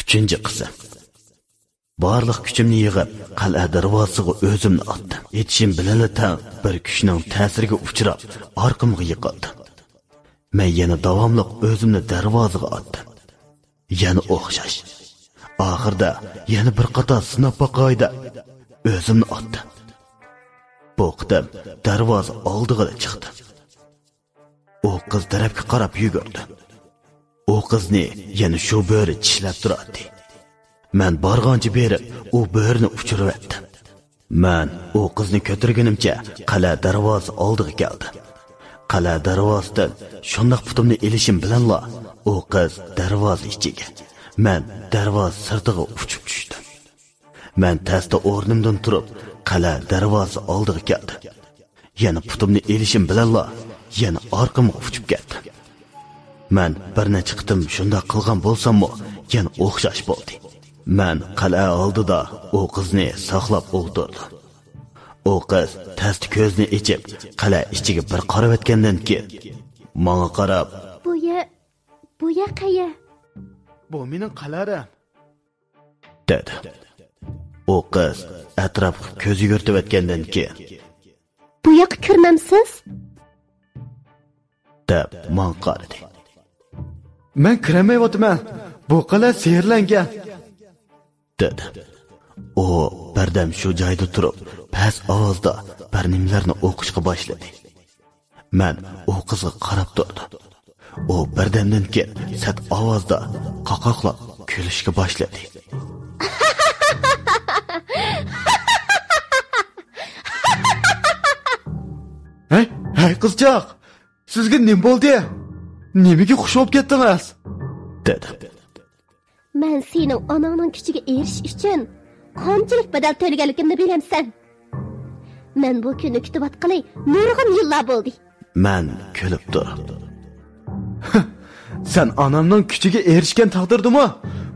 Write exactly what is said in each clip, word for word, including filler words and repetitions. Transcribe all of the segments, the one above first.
ئۈچىنچى قىسىم. بارلىق كۈچۈمنى يىغىپ، قەلئە دەرۋازىسىغا ئۆزۈمنى ئاتتىم. ئېتىشىم بىلەنلا تەڭ بىر كۈچنىڭ تەسىرىگە ئۇچراپ، ئارقامغا يىقىلدىم. مەن يەنە داۋاملىق ئۆزۈمنى دەرۋازىغا ئاتتىم. يەنە ئوخشاش. ئاخىردا يەنە بىر قاتار سىناپ باقاي دەپ، ئۆزۈمنى ئاتتىم. بۇ قېتىم دەرۋازا ئالدىغىلا چىقتىم. ئۇ قىز تەرەپكە قاراپ يۈگۈردى. ئۇ قىزنى يەنە شۇ بۆرە چىشلەپ تۇراتتى. مەن بارغانچە بېرىپ، ئۇ بۆرىنى ئۇچۇرۇۋەتتىم. مەن ئۇ قىزنى كۆتۈرگىنىمچە قەلئە دەرۋازىسى ئالدىغا كەلدىم. قەلئە دەرۋازىسىدىن شۇنداق پۇتۇمنى ئېلىشىم بىلەنلا، ئۇ قىز دەرۋازا ئىچىگە، مەن دەرۋازا سىرتىغا ئۇچۇپ چۈشتۈم. مەن تەستە ئورنۇمدىن تۇرۇپ، قەلئە دەرۋازىسى ئالدىغا كەلدىم. يەنە پۇتۇمنى ئېلىشىم بىلەنلا، يەنە ئارقامغا ئۇچۇپ كەتتىم. مەن بىر نەچچە قېتىم شۇنداق قىلغان بولساممۇ، يەنە ئوخشاش بولدى. مەن قەلئە ئالدىدا ئۇ قىزنى ساقلاپ ئولتۇردۇم. ئۇ قىز تەستە كۆزىنى ئېچىپ، قەلئە ئىچىگە بىر قارىۋەتكەندىن كېيىن، ماڭا قاراپ، «بۇ يە، بۇ يە قەيە؟» «بۇ مېنىڭ قەلئەم.» دېدى. ئۇ قىز ئەتراپقا كۆز يۈگۈرتۈۋەتكەندىن كېيىن، «بۇ ياققا كىرمەمسىز؟» دەپ ماڭا قارىدى. «مەن كىرەلمەيۋاتىمەن. بۇ قەلئە سېھىرلەنگەن.» دېدى. ئۇ بىردەم شۇ جايدا تۇرۇپ، پەس ئاۋازدا بىر نېمىلەرنى ئوقۇشقا باشلىدى. مەن ئۇ قىزغا قاراپ تۇردۇم. ئۇ بىردەمدىن كېيىن سەت ئاۋازدا قاقاقلاپ كۈلۈشكە باشلىدى. «ھەي، ھەي قىزچاق، سىزگە نېمە بولدى؟ نېمىگە خۇش بولۇپ كەتتىڭىز؟» دېدى. «مەن سېنىڭ ئاناڭنىڭ كۈچىگە ئېرىشىش ئۈچۈن قانچىلىك بەدەل تۆلىگەنلىكىمنى بىلەمسەن؟ مەن بۇ كۈننى كۈتۈۋاتقىلى نۇرغۇن يىللار بولدى.» مەن كۈلۈپ تۇرۇپ، «سەن ئانامنىڭ كۈچىگە ئېرىشكەن تەقدىردىمۇ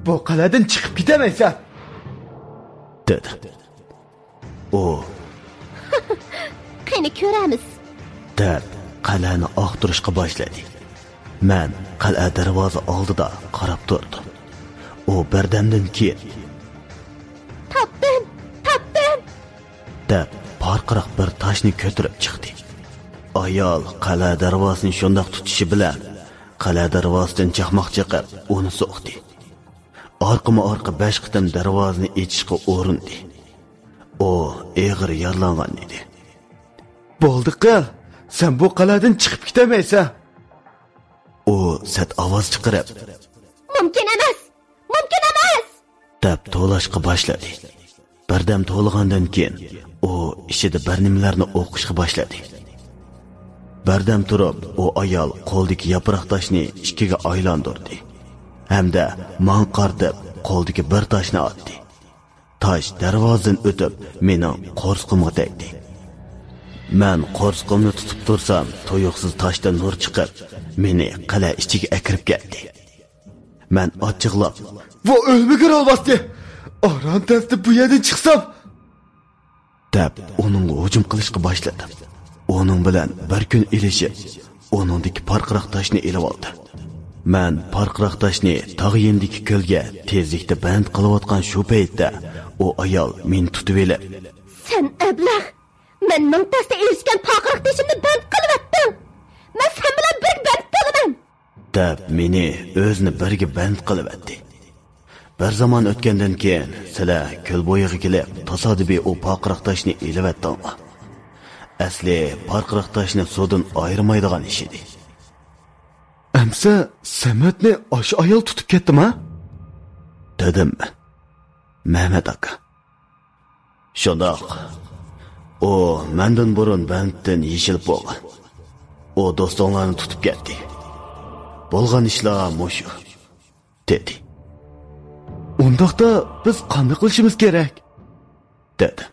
بۇ قەلئەدىن چىقىپ كېتەلمەيسەن.» دېدى. ئۇ، «قېنى كۆرەمىز.» دەپ، قەلئەنى ئاختۇرۇشقا باشلىدى. مەن قەلئە دەرۋازا ئالدىدا قاراپ تۇردۇم. ئۇ بىردەمدىن كېيىن، «تاپتىم! تاپتىم!» دەپ، پارقىراق بىر تاشنى كۆتۈرۈپ چىقتى. ئايال قەلئە دەرۋازىسىنى شۇنداق تۇتۇشى بىلەن، قەلئە دەرۋازىسىدىن چاقماق چېقىپ، ئۇنى سوقتى. ئارقىمۇ ئارقا بەش قېتىم دەرۋازىنى ئېچىشقا ئۇرۇندى. ئۇ ئېغىر يارىلانغان ئىدى. «بولدى قىل، سەن بۇ قەلئەدىن چىقىپ كېتەلمەيسەن.» ئۇ سەت ئاۋاز چىقىرىپ، «مۇمكىن ئەمەس! مۇمكىن ئەمەس!» دەپ توۋلاشقا باشلىدى. بىردەم توۋلىغاندىن كېيىن، ئۇ ئىچىدە بىر نېمىلەرنى ئوقۇشقا باشلىدى. بىردەم تۇرۇپ، ئۇ ئايال قولىدىكى ياپراق تاشنى ئىككىگە ئايلاندۇردى ھەمدە ماڭا قارىتىپ قولىدىكى بىر تاشنى ئاتتى. تاش دەرۋازىدىن ئۆتۈپ، مېنىڭ قورسىقىمغا تەگدى. مەن قورسىقىمنى تۇتۇپ تۇرسام، تۇيۇقسىز تاشتىن نۇر چىقىپ، مېنى قەلئە ئىچىگە ئەكىرىپ كەتتى. مەن ئاچچىقلاپ، «ۋا ئۆلمىگۈر ئالۋاستى! ئاران تەستە بۇ يەردىن چىقسام!» دەپ، ئۇنىڭغا ھۇجۇم قىلىشقا باشلىدىم. ئۇنىڭ بىلەن بىر كۈن ئېلىشىپ، ئۇنىڭدىكى پارقىراق تاشنى ئېلىۋالدىم. مەن پارقىراق تاشنى تاغ يېنىدىكى كۆلگە تېزلىكتە بەند قىلىۋاتقان شۇ پەيتتە، ئۇ ئايال مېنى تۇتۇۋېلىپ، «سەن ئەبلەخ! مەن مىڭ تەستە ئېرىشكەن پارقىراق تېشىمنى بەند قىلىۋەتتىڭ! مەن سەن بىلەن بىرگە بەند بولىمەن!» دەپ، مېنى ئۆزىنى بىرگە بەند قىلىۋەتتى. بىر زامان ئۆتكەندىن كېيىن، سىلەر كۆل بويىغا كېلىپ، تاسادىپىي ئۇ پارقىراق تاشنى ئېلىۋەتتىڭلار. ئەسلى پارقىراق تاشنى سۇدىن ئايرىمايدىغان ئىش ئىدى. ئەمسە سەمەتنى ئاشۇ ئايال تۇتۇپ كەتتىما؟ دېدىم مەن. مەمەت ئاكا. شۇنداق. ئۇ مەندىن بۇرۇن بەندتىن يېشىلىپ بولغان. ئۇ دوستۇڭلارنى تۇتۇپ كەتتى. بولغان ئىشلار مۇشۇ، دېدى. ئۇنداقتا بىز قانداق قىلىشىمىز كېرەك؟ دېدى.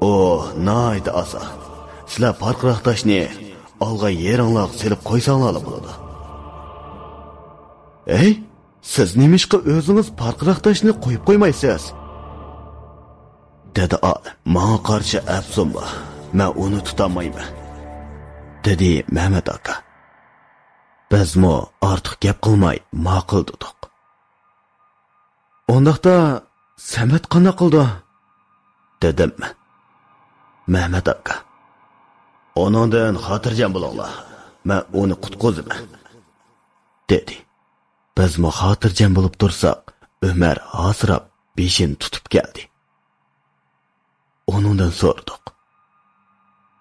ئۇ ناھايىتى ئاسان. سىلەر پارقىراق تاشنى ئالغان يېرىڭلارغا سېلىپ قويساڭلارلا بولىدۇ. ھەي، سىز نېمىشقا ئۆزىڭىز پارقىراق تاشنى قويۇپ قويمايسىز؟ دېدى ئالىم. ماڭا قارشى ئەپسۇن بار. مەن ئۇنى تۇتالمايمەن، دېدى مەمەت ئاكا. بىزمۇ ئارتۇق گەپ قىلماي ماقۇل دېدۇق. ئۇنداقتا سەمەت قانداق قىلىدۇ؟ دېدىم مەن. مەمەت ئاكا، ئۇنىڭدىن خاتىرجەم بولۇڭلار، مەن ئۇنى قۇتقۇزىمەن، دېدى. بىزمۇ خاتىرجەم بولۇپ تۇرساق، ئۆمەر ھاسىراپ بېشىنى تۇتۇپ كەلدى. ئۇنىڭدىن سورىدۇق.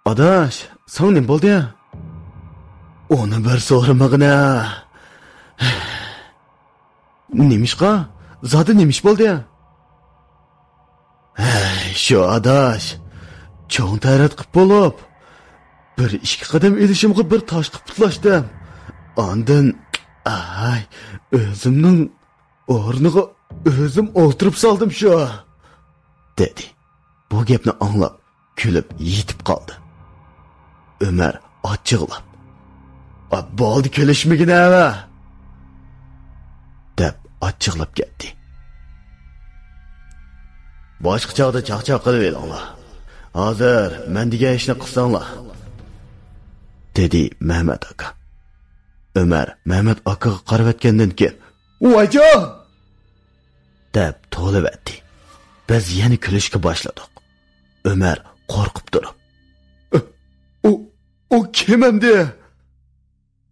ئاداش، ساڭا نېمە بولدى؟ ئۇنى بىر سورىمىغىنە. نېمىشقا؟ زادى نېمىش بولدى؟ ھەي، شۇ ئاداش، چوڭ تەرەت قىپ بولۇپ، بىر ئىككى قەدەم ئېلىشىمغا بىر تاشقا پۇتلاشتىم. ئاندىن، ئاي، ئۆزۈمنىڭ ئورنىغا ئۆزۈم ئولتۇرۇپ سالدىم شۇ، دېدى. بۇ گەپنى ئاڭلاپ، كۈلۈپ يېتىپ قالدى. ئۆمەر ئاچچىقلاپ، «ئا، بولدى، كۈلۈشمىگىنە ھەۋە!» دەپ ئاچچىقلاپ كەتتى. «باشقا چاغدا چاقچاق قىلىۋېلىڭلار. ھازىر مەن دېگەن ئىشنى قىلساڭلار،» دېدى مەمەت ئاكا. ئۆمەر مەمەت ئاكىغا قارىۋەتكەندىن كېيىن، «ۋايجان!» دەپ توۋلىۋەتتى. بىز يەنە كۈلۈشكە باشلىدۇق. ئۆمەر قورقۇپ تۇرۇپ، «ئۇ، ئۇ، ئۇ كىم ئەمدى؟»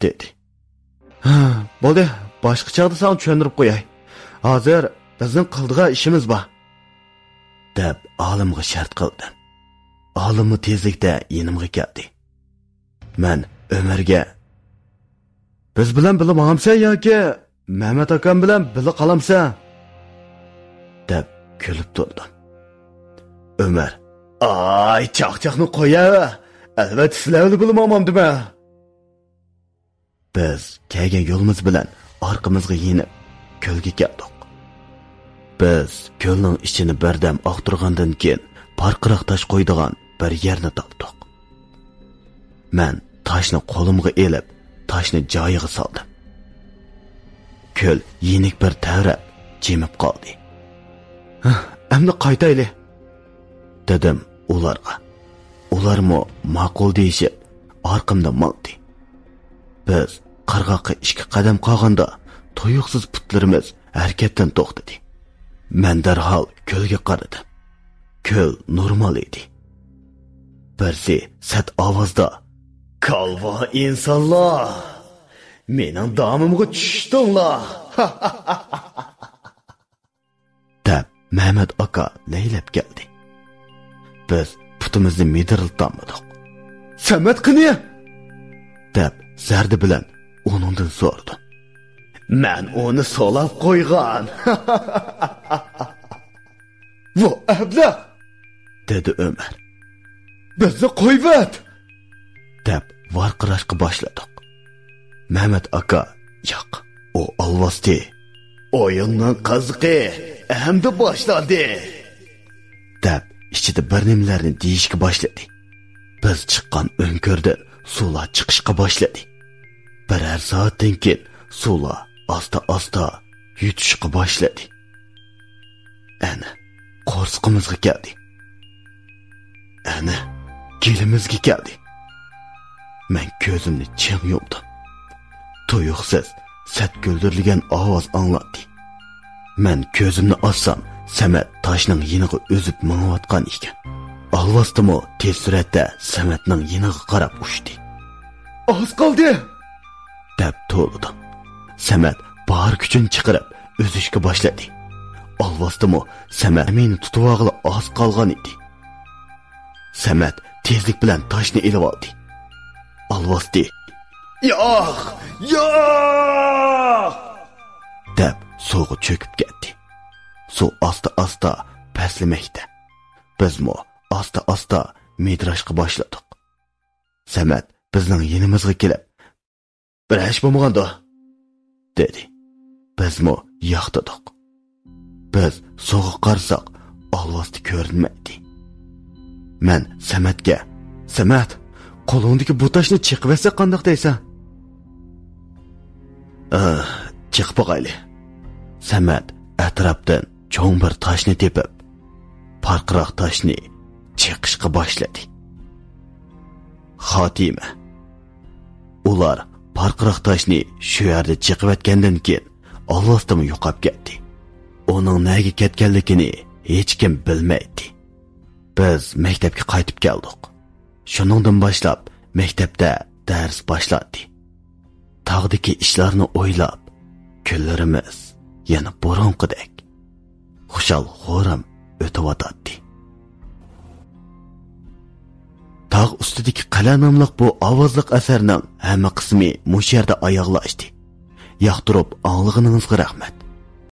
دېدى. «ھە، بولدى، باشقا چاغدا ساڭا چۈشەندۈرۈپ قوياي. ھازىر بىزنىڭ قىلىدىغان ئىشىمىز بار،» دەپ ئالىمغا شەرت قىلدىم. ئالىممۇ تېزلىكتە يېنىمغا كەلدى. مەن ئۆمەرگە، «بىز بىلەن بىللە ماڭامسەن ياكى مەمەت ئاكام بىلەن بىللە قالامسەن؟» دەپ كۈلۈپ تۇردۇم. ئۆمەر، «ئاي، چاقچاقنى قويە، ئەلۋەتتە سىلەر بىلەن بىللە ماڭمامدىمەن.» بىز كەلگەن يولىمىز بىلەن ئارقىمىزغا يېنىپ، كۆلگە كەلدۇق. بىز كۆلنىڭ ئىچىنى بىردەم ئاختۇرغاندىن كېيىن، پارقىراق تاش قويىدىغان بىر يەرنى تاپتۇق. مەن تاشنى قولۇمغا ئېلىپ، تاشنى جايىغا سالدىم. كۆل يېنىك بىر تەۋرەپ، جىمىپ قالدى. «ھە، ئەمدى قايتايلى،» دېدىم ئۇلارغا. ئۇلارمۇ ماقۇل دېيىشىپ، ئارقامدا ماڭدى. بىز قىرغاققا ئىككى قەدەم قالغاندا، تۇيۇقسىز پۇتلىرىمىز ھەرىكەتتىن توختىدى. مەن دەرھال كۆلگە قارىدىم. كۆل نورمال ئىدى. بىرسى سەت ئاۋازدا، «كالۋا ئىنسانلار! مېنىڭ دامىمغا چۈشتۈڭلار!» دەپ، مەمەت ئاكا لەيلەپ كەلدى. بىز پۇتىمىزنى مىدىرلىتالمىدۇق. «سەمەت قېنى؟» دەپ، زەردە بىلەن ئۇنىڭدىن سورىدىم. «مەن ئۇنى سولاپ قويغان.» «ۋو ئەبلەخ!» دېدى ئۆمەر. «بىزنى قويۇۋەت!» دەپ ۋارقىراشقا باشلىدۇق. مەمەت ئاكا، «ياق، ئۇ ئالۋاستى. ئويۇننىڭ قىزىقى ئەمدى باشلاندى!» دەپ، ئىچىدە بىر نېمىلەرنى دېيىشكە باشلىدى. بىز چىققان ئۆڭكۈردىن سۇلار چىقىشقا باشلىدى. بىرەر سائەتتىن كېيىن سۇلار ئاستا-ئاستا يۈتۈشكە باشلىدى. ئەنە، قورسىقىمىزغا كەلدى. ئەنە، گېلىمىزگە كەلدى. مەن كۆزۈمنى چىڭ يۇمدۇم. تۇيۇقسىز سەت گۈلدۈرلىگەن ئاۋاز ئاڭلاندى. مەن كۆزۈمنى ئاچسام، سەمەت تاشنىڭ يېنىغا ئۈزۈپ مېڭىۋاتقان ئىكەن. ئالۋاستىمۇ تېز سۈرئەتتە سەمەتنىڭ يېنىغا قاراپ ئۇچتى. «ئاز قالدى!» دەپ توۋلىدىم. سەمەت بار كۈچىنى چىقىرىپ ئۈزۈشكە باشلىدى. ئالۋاستىمۇ سەمەت مېنى تۇتۇۋالغىلى ئاز قالغان ئىدى. سەمەت تېزلىك بىلەن تاشنى ئېلىۋالدى. ئالۋاستى، «ياق! ياق!» دەپ سۇغا چۆكۈپ كەتتى. سۇ ئاستا-ئاستا پەسلىمەكتە. بىزمۇ ئاستا-ئاستا مىدىراشقا باشلىدۇق. سەمەت بىزنىڭ يېنىمىزغا كېلىپ، «بىر ئىش بولمىغاندۇ؟» دېدى. بىزمۇ ياق دېدۇق. بىز سۇغا قارىساق، ئالۋاستى كۆرۈنمەيتتى. مەن سەمەتكە، «سەمەت، قولۇڭدىكى بۇ تاشنى چېقىۋەتسەك قانداق دەيسەن؟» «ئاھ، چېقىپ باقايلى.» سەمەت ئەتراپتىن چوڭ بىر تاشنى تېپىپ، پارقىراق تاشنى چېقىشقا باشلىدى. خاتىمە. ئۇلار پارقىراق تاشنى شۇ يەردە چېقىۋەتكەندىن كېيىن، ئالۋاستىمۇ يوقاپ كەتتى. ئۇنىڭ نەگە كەتكەنلىكىنى ھېچكىم بىلمەيتتى. بىز مەكتەپكە قايتىپ كەلدۇق. شۇنىڭدىن باشلاپ مەكتەپتە دەرس باشلاندى. تاغدىكى ئىشلارنى ئويلاپ، كۈنلىرىمىز يەنە بۇرۇنقىدەك خۇشال-خۇرام ئۆتۈۋاتاتتى. تاغ ئۈستىدىكى قەلئە ناملىق بۇ ئاۋازلىق ئەسەرنىڭ ھەممە قىسمى مۇشۇ يەردە ئاياغلاشتى. ياقتۇرۇپ ئاڭلىغىنىڭىزغا رەھمەت.